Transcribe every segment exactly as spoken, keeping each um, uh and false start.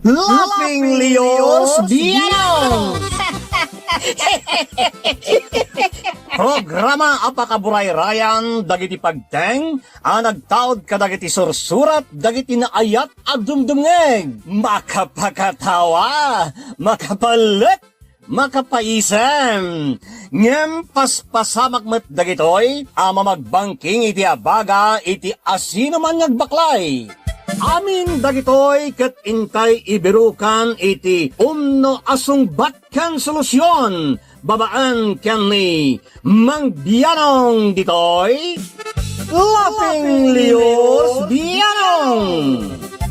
Laughing Leos Bianong! Programa a pakaburayrayan dagiti pagteng a nagtaud kadagiti sursurat dagiti naayat a dumdumngeg. Makapakatawa, makapalek, makapaisem. Ngem paspasamak met dagitoy a mamagbangking iti abaga iti asinoman nga agbaklay. Amin dagitoy ket intay ibirukan iti umno a sungbat ken solusion babaen ken ni Mang Bianong ditoy, Laughing Leos Bianong.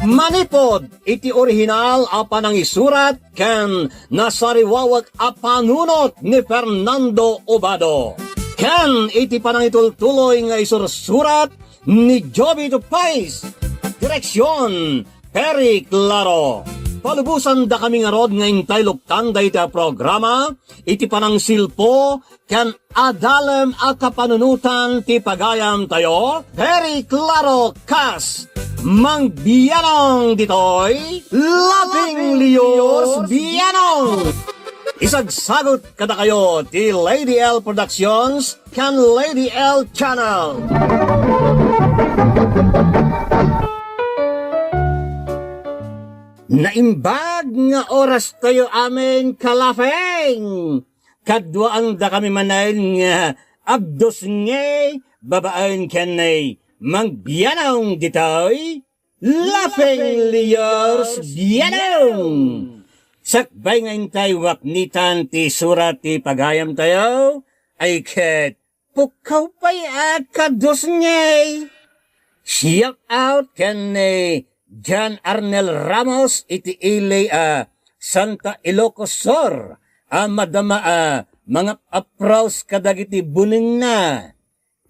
Manipod iti orihinal a panangisurat ken nasariwawek a panunot ni Fernando Obado, ken iti panangitultuloy nga isursurat ni Jovito Pais. Direksion, Perry Claro. Palubosandakami ngarud nga intay luktan dayta a programa iti panangsilpo ken adalem a kapanunotan ti pagayamtayo, Perry Claro kas Mang Bianong ditoy, Laughing Leos Bianong. Isagsagut kadakayo ti Lady L Productions ken Lady L Channel. Naimbag nga oras tayo amin, kalafeng! Kaduaandakami manen nga agdusngey babaen ken ni Mang Bianong ditoy, Laughing Leos Bianong! Sakbay nga intay waknitan ti surat ti pagayamtayo, ay ket pukkaw pay a kadusngey. Shout out ken ni John Arnel Ramos iti ili a Santa Ilocos Sur a madama a mangap-apros kadagiti bunengna.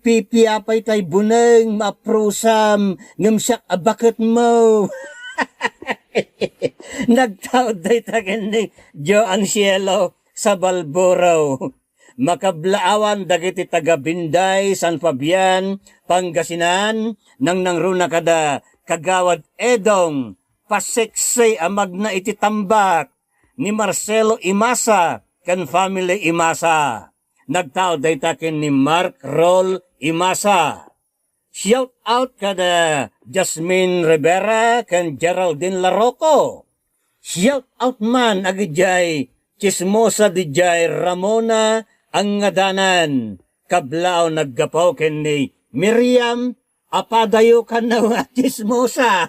Pipia pay tay buneng maaprosam ngem siak a baketmo. Nagtaud dayta ken ni Joe Ancielo sa Balburo. Makablaawan dagiti taga Binday, San Fabian, Pangasinan, nangnangruna kada Kagawad Edong, paseksi a magna iti tambak, ni Marcelo Imasa ken family Imasa. Nagtaud dayta ken ni Mark Roll Imasa. Shout out kada Jasmine Rivera ken Geraldine Larocco. Shout out man agidiay chismosa didiay Ramona Angadanan. Kablaaw naggapu ken ni Miriam, apadayo kano a chismosa.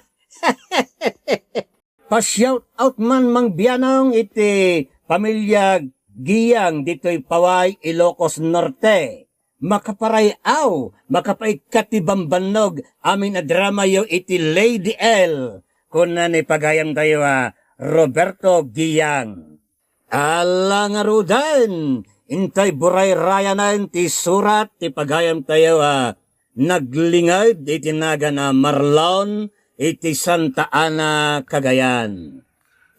Pa-shout out man, Mang Bianong, iti pamilya Giyang ditoy Paway, Ilocos Norte. Makaparay-aw, makapaikkat ti bambannog amin a dramayo iti Lady L, kuna ni pagayamtayo a Roberto Giyang. Ala ngaruden, intay burayrayanen ti surat ti pagayamtayo a naglinged iti nagan a Marlon iti Santa Ana, Cagayan.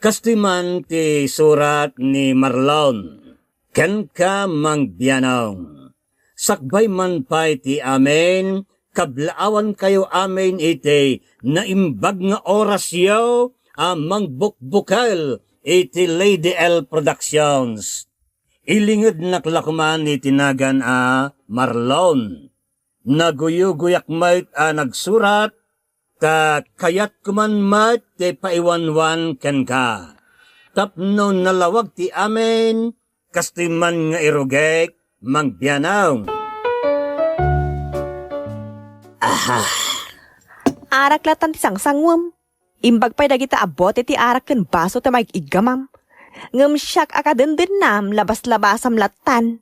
Kastoy man ti surat ni Marlon, kenka, Mang Bianong. Sakbay man pay ti amin, kablaawankayo amin iti naimbag nga orasyo a mangbukbukel iti Lady L Productions. Ilingednak la koman iti nagan a Marlon. Naguyugoyak met a nagsurat, ta kayatko man met ti paiwanwan kenka. Tapno nalawag ti amin, kastoy man nga irugek, Mang Bianong. Aha. Arak latan ti sangsanguem. Imbag pay dagita a bote ti arak ken baso ti maig-iggamam. Ngem siak a kadendennam, labas-labasam latan.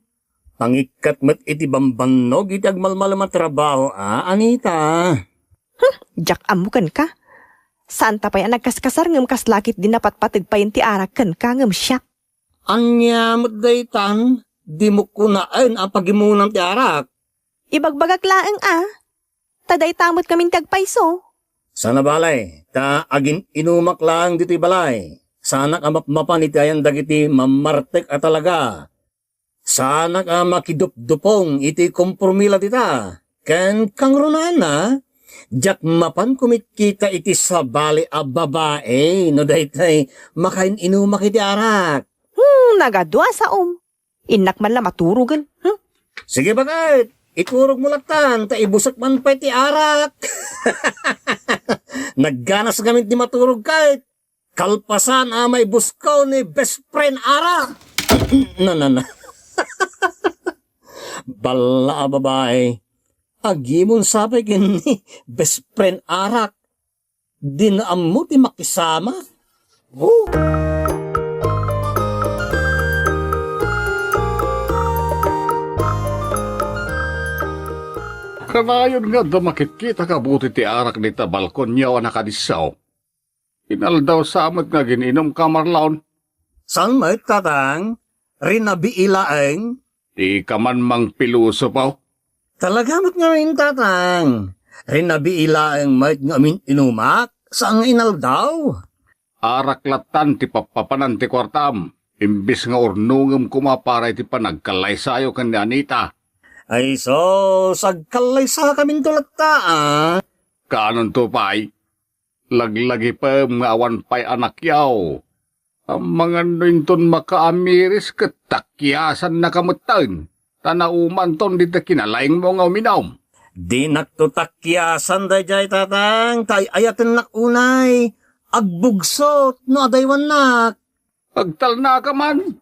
Pangikkat met iti bambannog iti agmalmalem a trabaho, a, Anita. Hmm, diak ammo kenka. Saanta pay a nagkaskasar ngem kasla ketdi napatpateg payen ti arak kenka ngem siak. Ania met daytan, dimo kunaen a pagimunam ti arak? Ibagbagak laeng a. Ta dayta met ngamin ti agpayso. Sana balay, ta agin-inumak laeng ditoy balay. Saanak a mapmapan iti ayan dagiti mammartek a talaga. Saanak a makidupdupong iti kompormila dita. Ken kangrunaanna, Diak mapan kumitkita iti sabali a babai no daytoy makain-inumak iti arak. Hmm, nagadua sa, um. Innak man la maturogen. Hmm? Sige, baket. Iturogmo lattan, ta ibusek man pay ti arak. Nagganas ngamin ti maturog, ket kalpasan a maibusko ni best friend arak. Na, na, na. Balla a babai. Agimon sa pay ken ni best friend arak. Di na ammo ti makisama. Oh! Kanayon nga adda makitkita kabuti ti arak dita balkonyo a nakadisso. Inaldaw sa met nga agin-inumka, Marlon. Saan met, Tatang? Rinabii laeng? Dika man mangpilosopo. Talaga met ngamin, Tatang. Rinabii laeng met nga amin-inumak, saan nga inaldaw. Arak lattan ti pappapanan ti kuartam, imbes nga urnongem koma para iti panagkallaysayo ken ni Anita. Ay sus, agkallaysakaminto latta, a. Kaanonto pay? Laglagipem nga awan pay anakyo. Amangan no inton makaamiris ket takiasannaka metten, ta naumanton dita kinalaingmo nga uminum. Dinakto takiasan daydiay, Tatang, ta ay-ayatennak unay. Agbugsot no adaywannak. Agtalnaka man.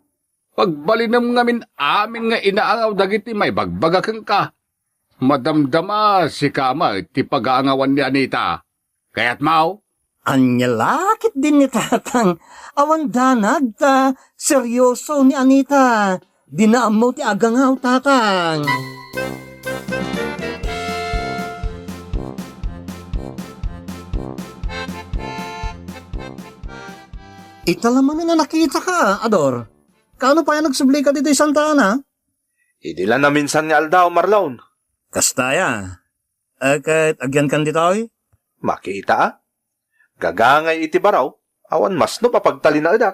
Pagbalinem ngamin amin nga inaangaw dagiti maibagbaga kenka. Madamdama sika met ti pagaangawan ni Anita. Kayatmo? Ania la ketdin ni Tatang? Awan danag ta seryoso ni Anita. Dina ammo ti agangaw, Tatang. Ita la manen a nakitaka, Ador. Kaano pay a nagsublika ditoy Santa Ana? Idi la naminsan nga aldaw, Marlon. Kasta aya. Eh, ket agyankan ditoy? Makita, a. Gagangay iti baro, awan masnop a pagtalinaedak.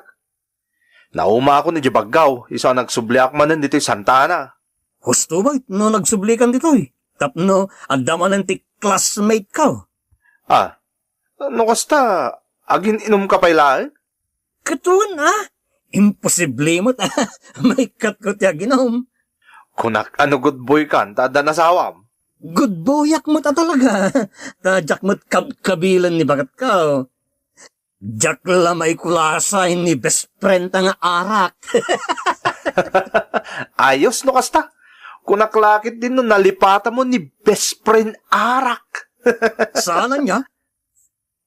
Naumaakon idiay Baggao, isu a nagsubliak manen ditoy Santa Ana. Husto met no nagsublikan ditoy. Tapno adda manen ti classmate ko. Ah, no kasta, agin-inumka pay laeng? Ket wen, a? Imposible met a maikkatko ti aginum. Kunak a no good boy kan ta adda asawam. Good boyak met a talaga. Ta diak met kabkabilen ni baketko. Diak la maikulasay ni best friend ta nga arak. Ayos no kasta. Kunak la ketdin no nalipatam ni best friend arak. Saan aya?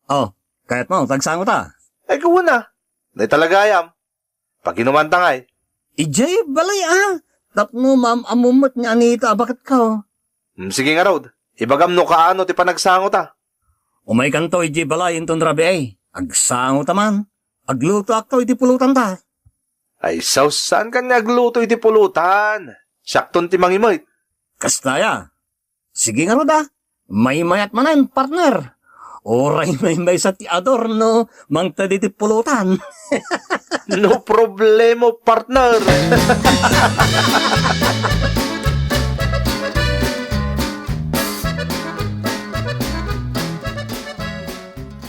Oh, kayatmo, ta agsangota? Ay, kuna. Dayta la gayam. Paginumanta ngay. Idiay balay, a. Tapno maam-ammom met ni Anita a baketko. Mm, sige ngarud. Ibagam no kaano ti panagsangota. Umaykanto idiay balay inton rabii. Agsangota man. Aglutoakto iti pulotanta. Ay, sus, saankan nga agluto iti pulotan? Siakton ti mangimet. Kasta aya. Sige ngarud, a. Maymayat manen, partner. Uray maymaysa ti adorno, mangted iti pulotan. No problemo, partner.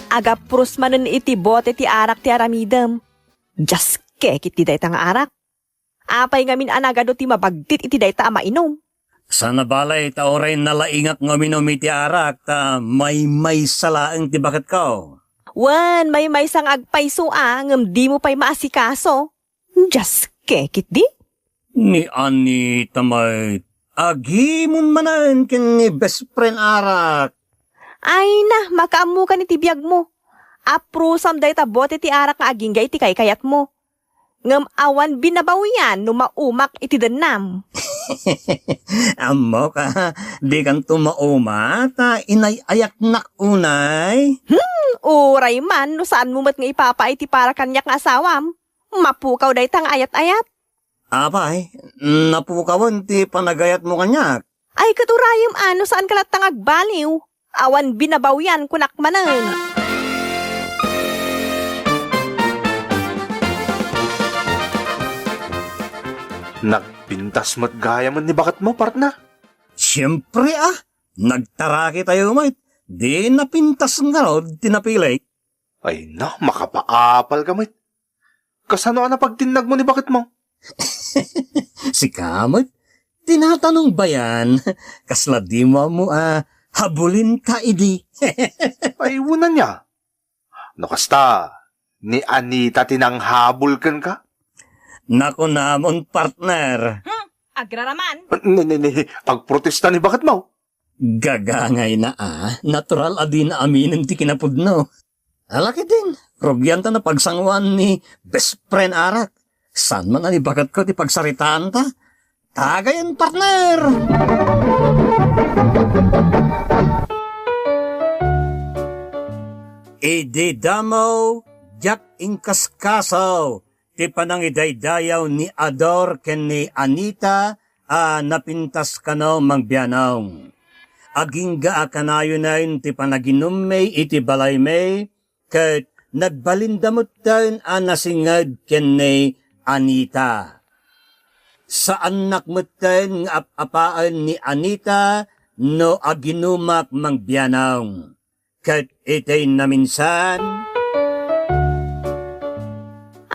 Agapros manen iti bote ti arak ti aramidem. Diaske ketdi dayta nga arak. Apay ngamin a nagadu ti mabagtit iti dayta a mainum? Sana balay ta uray nalaingak nga uminum iti arak ta maymaysa laeng ti baketko. Wen, maymaysa nga agpayso a, ngem dimo pay maasikaso. Diaske ketdi? Ni Anita met, agimon manen ken ni best friend arak. Ay na, makaammokan iti biagmo. Aprosam dayta bote ti arak nga agingga iti kaykayatmo. Ngem awan binabawian no maumak iti dennam. Ammok a, dikanto mauma ta inay-ayatnak unay. Hmm, uray man no saanmo met nga ipapaay ti para kaniak nga asawam. Mapukaw dayta nga ayat-ayat. Apay, napukawen ti panagayatmo kaniak. Ay, ket urayem a no saanka latta nga agbaliw. Awan binabawian, kunak manen. Nagpintas met gayamen ni baketmo, partner. Siempre, a. Nagtaraki tayo met. Di napintas ngarud ti napilik. Ay na, makapaapal ka met. Kasano a napagtinnagmo ni baketmo? Sika met, tinatanong bayan, kasla dimo ammo a habulinta idi. Ay, wen ania. No kasta, ni Anita ti nanghabol kenka? Nakunamon, partner. Hmm, agraraman. Ni, ni, ni, agprotesta ni baketmo. Gagangayna a, natural a dina aminen ti kinapudno. Ala ketdin, rugianta a pagsanguan ni best friend Arak. Saan man a ni baketko ti pagsaritaanta? Tagayen, partner! Idi damo, diak inkaskaso ti panangidaydayaw ni Ador ken ni Anita a napintas kano, Mang Bianong. Agingga a kanayonen ti panaginummi iti balaymi, ket nagbalinda metten a nasinged ken ni Anita. Saannak metten nga ap-apaen ni Anita no aginumak, Mang Bianong. Ket iti naminsan,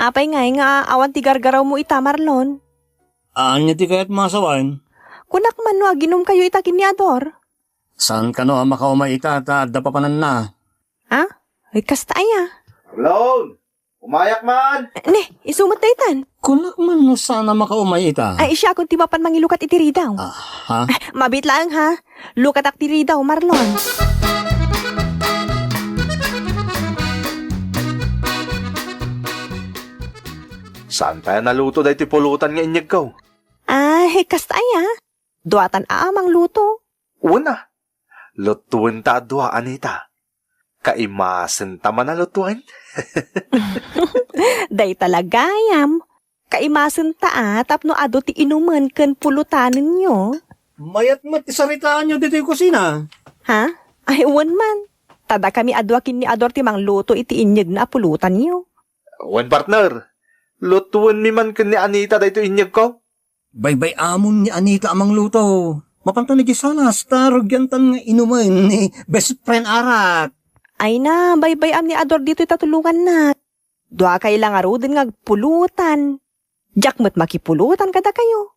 Apay ngay nga awan ti gargarawmo ita, Marlon? Ania ti kayatmo a sawen? Kunak man no aginumkayo ita ken ni Ador? Saan kano a makaumay ita ta adda papananna? Ha? Ay, kasta aya. Marlon! Umayak man! Ne, isu met daytan. Kunak man no saan a makaumay ita. Ay, siakon ti mapan mangilukat iti ridaw. Aha. Ay, mabiit laeng, ha? Lukatak ti ridaw, Marlon. Saan pay a naluto daytoy pulutan nga inyegko? Ay, kasta aya. Duatan a mangluto. Wen a. Lutuenta a dua, Anita. Kaimasenta man a lutuan. Dayta la gayam. Kaimasenta a tapno adu ti inumen ken pulutanenyo. Mayat met ti saritaanyo ditoy kusina. Ha? Ay, wen man. Ta dakami a dua ken ni Ador ti mangluto iti inyegna a pulutanyo. Wen, partner. Lutuenmi man ken ni Anita daytoy inyegko. Baybay-amon ni Anita a mangluto. Mapanta idiay salas, ta rugiantan nga inumen ni best friend Arak. Ay na, baybay-am ni Ador ditoy ta tulongannak. Duakay la ngaruden nga agpulutan. Diak met makipulutan kadakayo.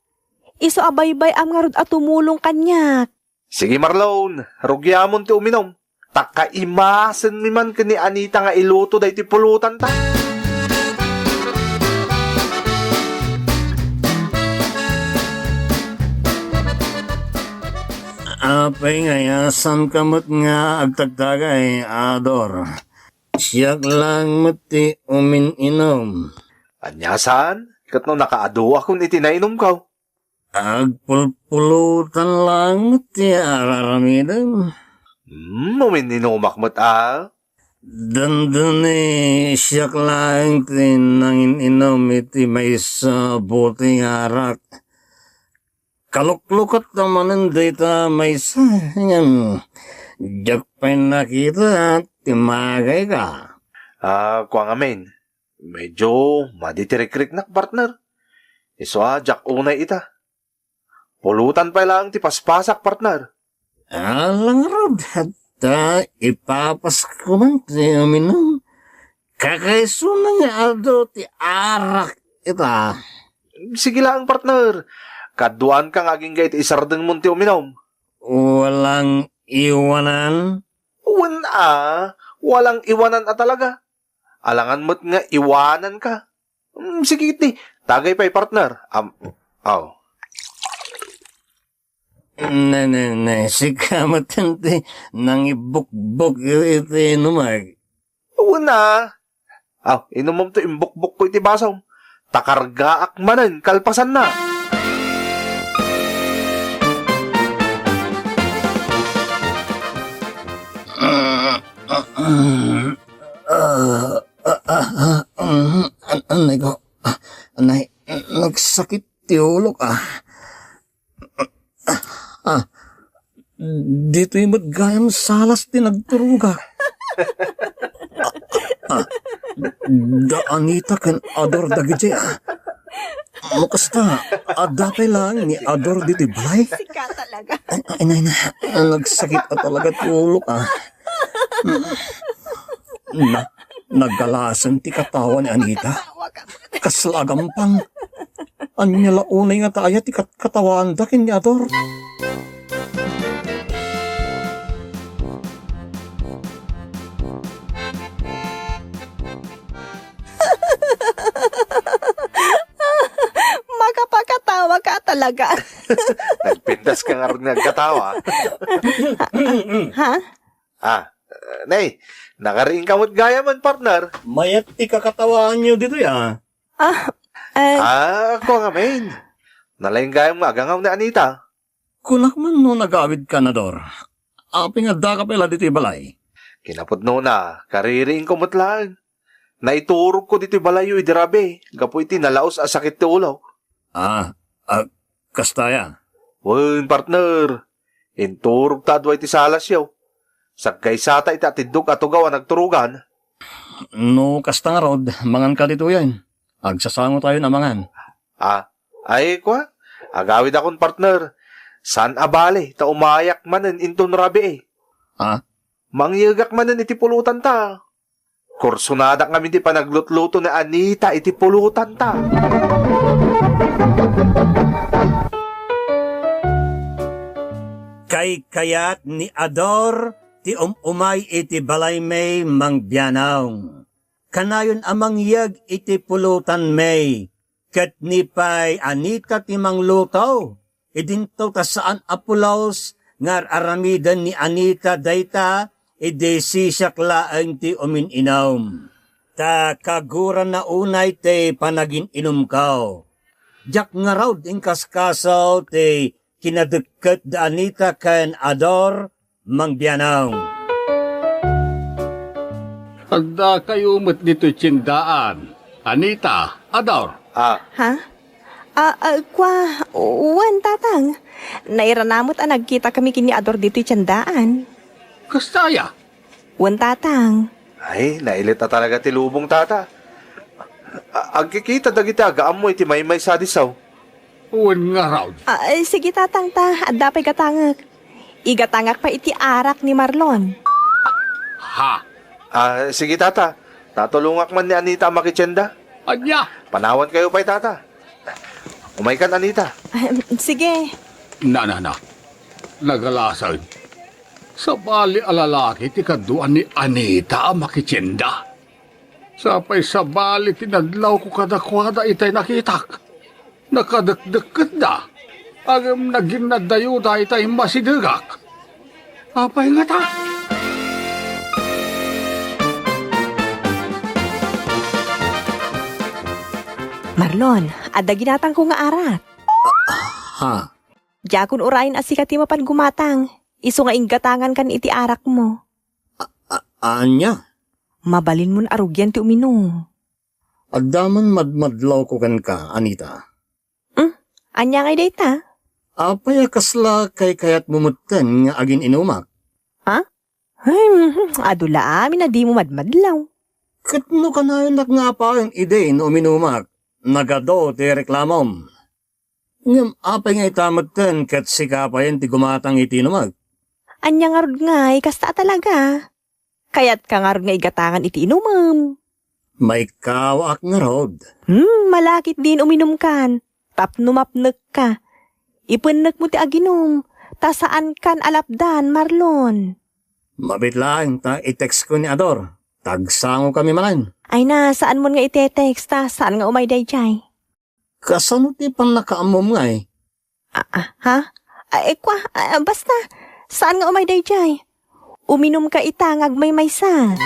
Isu a baybay-am ngarud a tumulong kaniak. Sige, Marlon, rugiamon ti uminum. Ta kaimasenmi man ken ni Anita nga iluto daytoy pulotanta. Apay nga, saan ka met nga agtagtagay, Ador? Siak laeng met ti umin-inum. Ania saan? Ket no nakaadu akon iti nainumko? Agpulpulutan laeng met ti ar-aramidem. Hmm, umin-inumak met a. Dandani, siak laeng ti nangin-inum iti maysa a bote nga arak. Kaluklukat ta manen dayta maysa, ngem diak pay nakita ti magayka. Ah, kua ngamin. Medyo madi ti rikriknak, partner. Isu a, diak unay ita. Pulutan pay laeng ti paspasak, partner. Ala ngarud, ta ipapasko man ti uminum. Kakaisuna nga adu ti arak ita. Sige laeng, partner. Kaduanka nga agingga iti isardengmon ti uminum. Walang iwanan? Wen a, walang iwanan a talaga. Alangan met nga iwananka. Mm, sige iti. Tagay pay, partner. Am, aw. Ne, ne, ne, sika met ti nangibukbok iti inumek. Wen a. Aw, inumom to imbukbokko iti basom. Ta kargaak manen kalpasanna. Ah, ah, ah, ah, mm, an-, anay ko. Ah, anay, nagsakit ti ulok, ah. Ah, ditoy met gayam salas ti nagturogak. Ah, ah, da Anita ken Ador dagiti, ah. Mo kasta, adda pay laeng ni Ador ditoy balay? Sika talaga. Ay, ay, nay, nay, nagsakit a talaga ti ulok, ah. Na, nagalasen ti katawa ni Anita. Kasla agampang. Ania la unay nga ta aya ti kat-, katawaanda ken ni Ador? Makapakatawa ka talaga. Nagpintas ka ngarud nga agkatawa. Ha? Ah, nay, nakariing ka met gayam, partner. Mayat ti kakatawaanyo ditoy, ah. Ah, eh. Ah, kua ngamin. Nalaing gayam nga agangaw ni Anita. Kunak man no nagawid ka, Ador. Apay nga addaka pay la ditoy balay? Kinapudnona, kaririingko met laeng. Naiturogko ditoy balayyo idi rabii, gapu iti nalaus a sakit ti ulo. Ah, ah, kasta aya? Wen, partner. Inturogta a dua iti salasyo. Saggaysata iti atiddog a tugaw a nagturogan. No kasta ngarud, manganka ditoyen. Agsasangotayon a mangan. Ah, ay, kua? Agawidakon, partner. Saan a bale, ta umayak manen inton rabii. Ah? Mangyegak manen iti pulotanta. Kursonadak ngamin ti panaglutluto ni Anita iti pulotanta. Kaykayat ni Ador ti um-umay iti balaymi, Mang Bianong. Kanayon a mangyeg iti pulotanmi, ket ni pay Anita ti mangluto. Idinto ta saan a pulos nga ar-aramiden ni Anita dayta idi sisiak laeng ti umin-inum. Ta kaguranna unay ti panagin-inumko. Diak ngarud inkaskaso ti kinadekket da Anita ken Ador, Mang Bianong. Addakayo met ditoy tiendaan, Anita, Ador. Ah. Ha? Ah, ah, kua, wen, Tatang. Nairana met a nagkitakami ken ni Ador ditoy tiendaan. Kasta aya? Wen, Tatang. Ay, nailet a talaga ti lubong, Tata. A-, agkikita dagiti agaammo iti maymaysa a disso. Wen ngarud. Ah, eh, sige, Tatang, ta adda pay gatangek. Igatangak pay iti arak ni Marlon. Ha? Ah, sige, Tata. Tatulongak man ni Anita a makitienda. Ania? Panawankayo pay, Tata. Umaykan, Anita. Ah, sige. Na, na, na. Nagalasen. Sabali a lalaki ti kaduan ni Anita a makitienda. Sapay sabali ti nadlawko kadakuada itay nakitak. Nakadekdekketda, ngem naginnaddayoda itay masidegak. Apay ngata? Marlon, adda ginatangko nga arak. Ha? Diakon urayen a sika ti mapan gumatang, isu nga inggatangankan iti arakmo. A-, a-, ania? Mabalinmon a rugian ti uminum. Adda man madmadlawko kenka, Anita. Hmm? Ania ngay dayta? Apay a kasla kaykayatmo metten nga agin-inumak? Ha? Ay, mhm, adu la amin a dimo madmadlaw. Ket no kanayonak nga apayen idi no uminumak, nagadu ti reklamom. Ngem apay nga ita metten ket sika payen ti gumatang iti inumek? Ania ngarud ngay, kasta a talaga? Kayatka ngarud nga igatangan iti inumem? Maikkawaak ngarud. Hmm, malakit din uminumkan. Tapno mapnekka. Ipennekmo ti aginum, ta saankan a lapdan, Marlon. Mabit laeng ta i-textko ni Ador. Tagsangokami manen. Ay na, saanmon nga ite-text ta saan nga umay daydiay. Kasano ti pannakaammom ngay? Ah, ah, ha? Ah, eh, kua, ah, basta, saan nga umay daydiay? Uminumka ita nga agmaymaysa.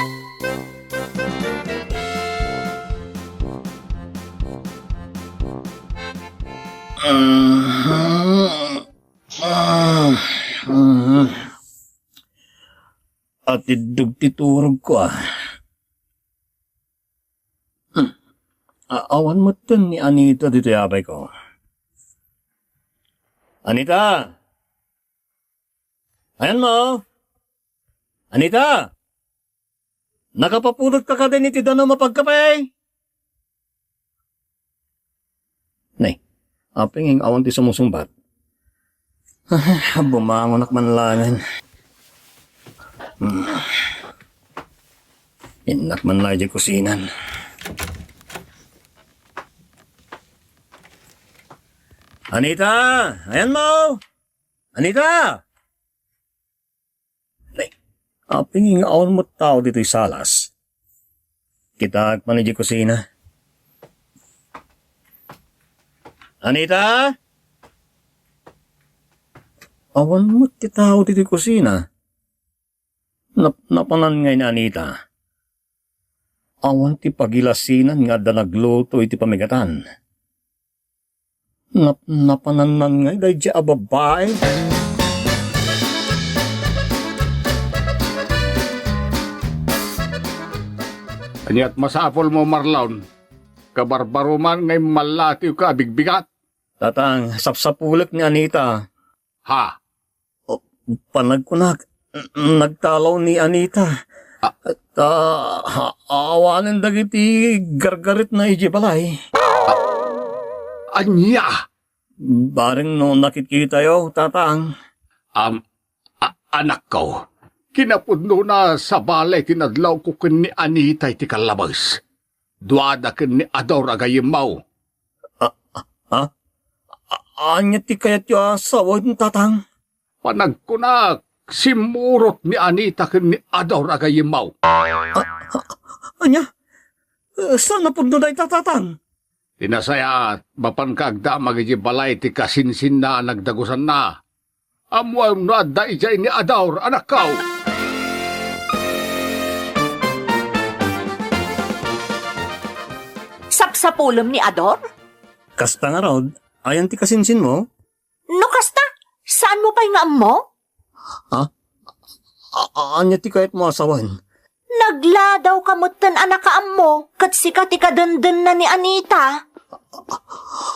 Atiddog ti turogko, ah. Hmm. A-, awan metten ni Anita ditoy apay ko. Anita! Ayanmo? Anita! Nakapapulotka kadin iti danum a pagkape? Nay, Aping awan ti sumusungbat. Bumangonak man laengen. Hmm. Innak man laeng idiay kusinan. Anita! Ayanmo! Anita! Ay, aping awan met tao ditoy salas. Kitaek man idiay kusina. Anita? Awan met ti tao ditoy kusina. Nap-, napanan ngay ni Anita. Awan ti pagilasinan nga adda nagluto iti pamigatan. Napnapanannan ngay daydiay a babai. Ania't masapulmo, Marlon? Kabarbaruman nga immallatiwka a bigbigat. Tatang, sapsapulek ni Anita. Ha? O, panagkunak, n-, nagtalaw ni Anita. Ah. Ta, a-, awanen dagiti gargaretna idiay balay. Ah, ania? Bareng no nakitkitayo, Tatang. Am, a-, anakko, kinapudnona, sabali ti nadlawko ken ni Anita iti kallabes. Duada ken ni Ador a gayyemmo. A-, a-, a-, ania ti kayatyo a sawen, Tatang? Panagkunak, simmurot ni Anita ken ni Ador a gayyemmo. A-, a-, ania? Eh, saan a pudno dayta, Tatang? Ti nasayaat, mapanka agdamag idiay balay ti kasinsinna a nagdagusanna. Ammoem no adda idiay ni Ador, anakko. Sapsapulem ni Ador? Kasta ngarud, ayan ti kasinsinmo? No kasta, saanmo pay nga ammo? Ha? A-, a-, ania ti kayatmo a sawen? Nagladawka metten a nakaammo, ket sika ti kadendenna ni Anita.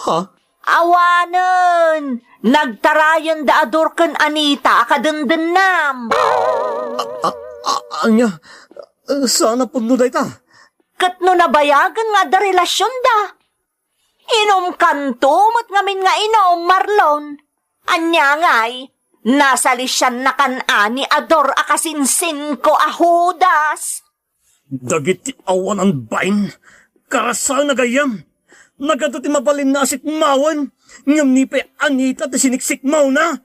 Ha? Awanen! Nagtarayen da Ador ken Anita a kadendennam. A-, a-, a-, ania? Saan a pudno dayta? Ket no nabayagen nga adda relasionda? Inumkanto met ngamin nga inum, Marlon. Ania ngay, nasalisiannakan a ni Ador a kasinsinko a Judas? Dagiti awanan bain, karasaen a gayyem. Nagadu ti mabalinna a sikmawen, ngem ni pay Anita ti siniksikmawna.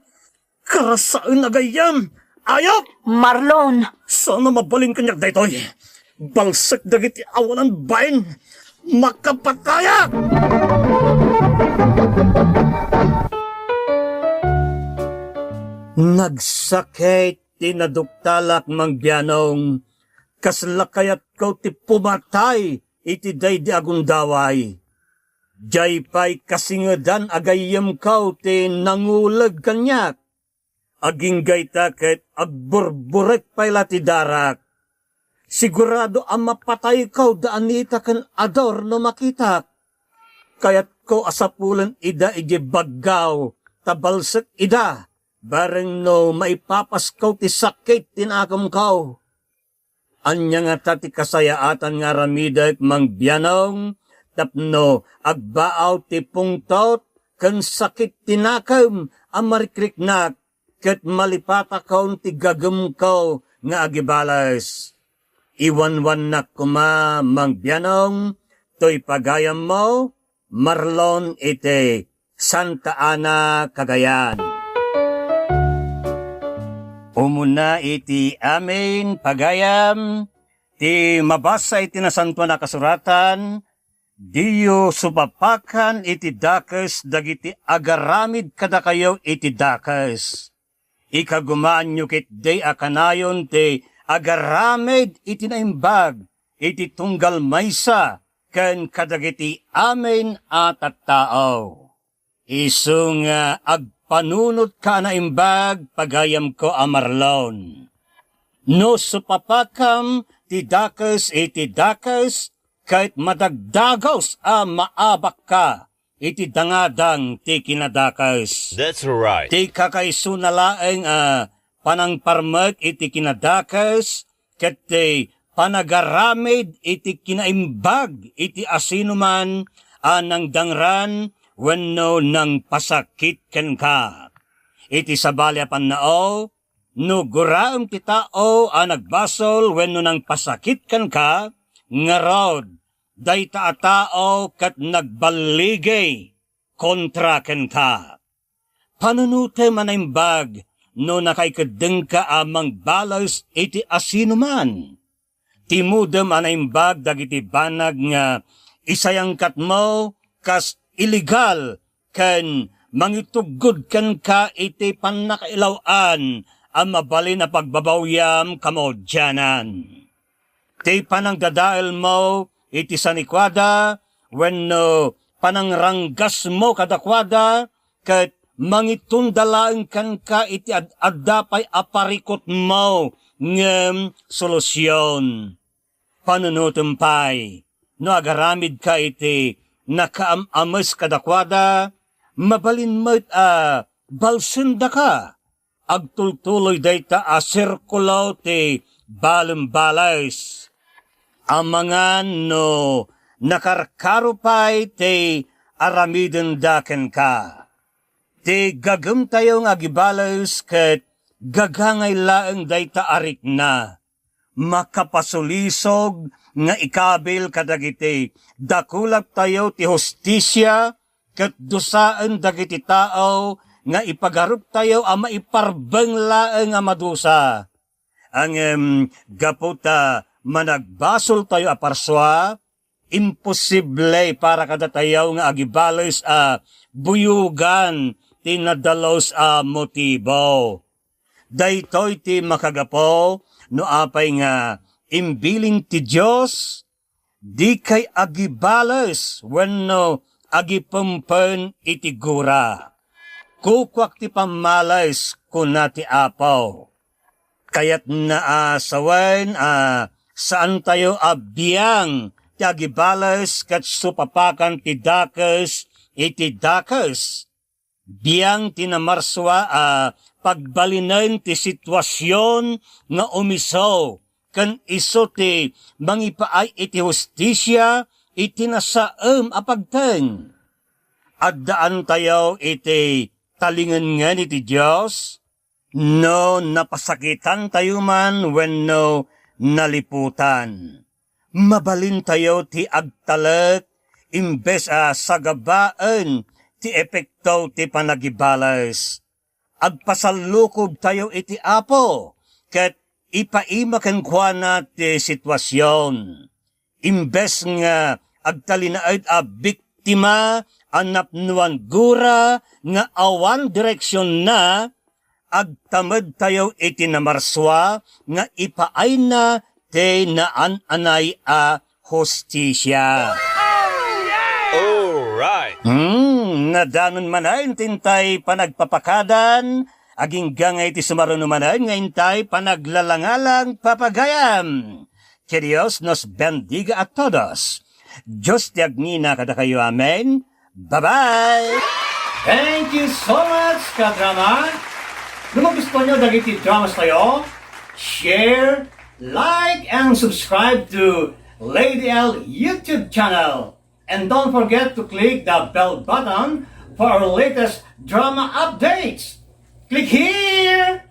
Karasaen a gayyem! Ayop! Marlon! Saan a mabalin kaniak daytoy. Balsek dagiti awanan bain. Makapatayak! Nagsakit ti naduktalak, Mang Bianong. Kasla kayatko ti pumatay iti daydi a gundaway. Diay pay kasingedan a gayyemko ti nanguleg kaniak. Agingga ita ket agburburek pay la ti darak. Sigurado a mapatayko da Anita ken Ador no makitak. Kayatko a sapulen ida idiay baggaw ta balsek ida, bareng no maipapasko ti sakit ti nakemko. Ania ngata ti kasayaatan nga aramidek, Mang Bianong, tapno agbaaw ti pungtot ken sakit ti nakem a marikriknak ket malipatakon ti gagemko nga agibales? Iwanwannak koma, Mang Bianong, toy pagayammo, Marlon iti Santa Ana, Cagayan. Umuna iti amin, pagayam, ti mabasa iti Nasantoan a Kasuratan, diyo supapakan iti dakes dagiti agaramid kadakayo iti dakes. Ikagumaanyo ketdi a kanayon ti agaramid iti naimbag iti tunggal maysa ken kadagiti amin a tattao. Isu nga agpanunotka a naimbag, pagayamko a Marlon. No supapakam ti dakes iti dakes, ket madagdagus a maabakka iti dangadang ti kinadakes. That's right. Ti kakaisuna laeng a panangparmek iti kinadakes ket ti panagaramid iti kinaimbag iti asinoman a nangdangran wenno nangpasakit kenka. Iti sabali a pannao, no guraem ti tao a nagbasol wenno nangpasakit kenka, ngarud, dayta a tao ket nagballigay kontra kenka. Panunotem a naimbag no nakaikeddengka a mangbales iti asinoman. Timudem a naimbag dagiti banag nga isayangkatmo kas iligal ken mangituggod kenka iti pannakailaw-an a mabalin a pagbabawyam kamaudianan. Ti panangdadaelmo iti sanikuada wenno panangranggasmo kadakuada ket mangitunda laeng kenka iti ad-adda pay a parikutmo ngem solusion. Panunotem pay, no agaramidka iti nakaam-ames kadakuada, mabalin met a balsendaka. Agtultuloy dayta a sirkulo ti balembales. Amangan no nakarkaro pay ti aramidenda kenka. Ti gagumtayo nga agibales ket gagangay laeng dayta a rikna. Makapasulisog nga ikabil kadagiti dakulaptayo ti hustisia ket dusaen dagiti tao nga ipagaruptayo a maiparbeng laeng a madusa. Ngem gapu ta managbasoltayo a parsua, imposible para kadatayo nga agibales a buyogan ti nadalus a motibo. Daytoy ti makagapu no apay nga imbilin ti Dios, "Dikay agibales wenno agipempen iti gura. Kukuak ti pammales," kuna ti Apo. Kayatna a sawen a saantayo a biang ti agibales ket supapakan ti dakes iti dakes. Biang ti namarsua a pagbalinen ti situasion nga umiso ken isu ti mangipaay iti hustisia iti nasaem a pagteng. Addaantayo iti talingenngen iti Dios no napasakitantayo man wenno naliputan. Mabalintayo ti agtalek imbes a sagabaen ti epekto ti panagibales. Agpasallukobtayo iti Apo ket ipaima kenkuana ti situasion. Imbes nga agtalinaed a biktima a napnoan gura nga awan direksionna, agtamedtayo iti namarsua nga ipaayna ti naan-anay a hustisia. Alright! Hmm, nadanon manen ti intay panagpapakadan, agingga nga iti sumaruno manen nga intay panaglalangalang papagayam. Que Dios nos bendiga a todos. Dios ti agngina kadakayo. Amen. Bye-bye! Thank you so much, kadrama! No magustuhan nyo dagiti dramas tayo, share, like, and subscribe to Lady L YouTube channel. And don't forget to click the bell button for our latest drama updates. Click here!